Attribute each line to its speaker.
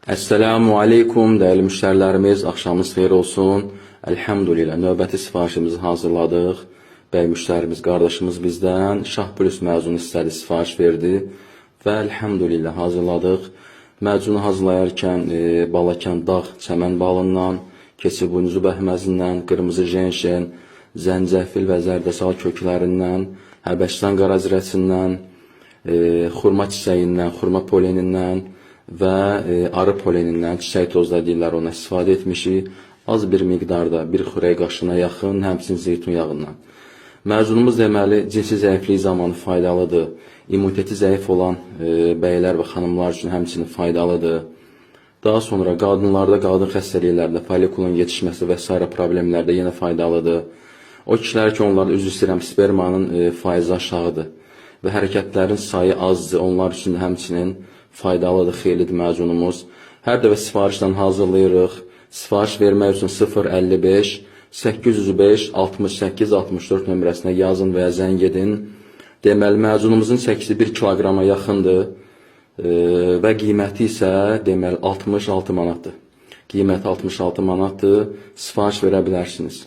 Speaker 1: Əssəlamu aleykum dəyərli müştərilərimiz, axşamınız xeyir olsun. Elhamdülillah, növbəti sifarişimizi hazırladıq. Bəy müştərimiz, qardaşımız bizdən Şah Plus məzunu istədi, sifariş verdi və elhamdülillah hazırladıq. Məzunu hazırlayarkən Balakən dağ çəmən balından, keçi buynuzlu bəhməzindən, qırmızı jenşen, zəncəfil və zərdəçal köklərindən, Həbəşistan qarazirəsindən, xurma çiçəyindən, xurma polenindən və arı polenindən, çiçək tozu da deyirlər ona, istifadə etmişik. Az bir miqdarda, bir xörək qaşığına yaxın, həmçinin zeytun yağından. Məzunumuz deməli cinsi zəiflik zamanı faydalıdır. İmmuniteti zəif olan bəylər və xanımlar üçün həmçinin faydalıdır. Daha sonra qadınlarda, qadın xəstəliklərində, follikulun yetişməsi və sairə problemlərdə yenə faydalıdır. O kişilər ki, onlarda, üzr istəyirəm, spermanın faizi aşağıdır və hərəkətlərin sayı azdır. Onlar üçün də həmçinin faydalıdır, xeyirlidir məzunumuz. Hər dəfə sifarişlə hazırlayırıq. Sifariş vermək üçün 055 805 68 64 nömrəsinə yazın və ya zəng edin. Deməli, məzunumuzun çəkisi 1 kiloqrama yaxındır və qiyməti isə deməli 66 manatdır. Qiyməti 66 manatdır. Sifariş verə bilərsiniz.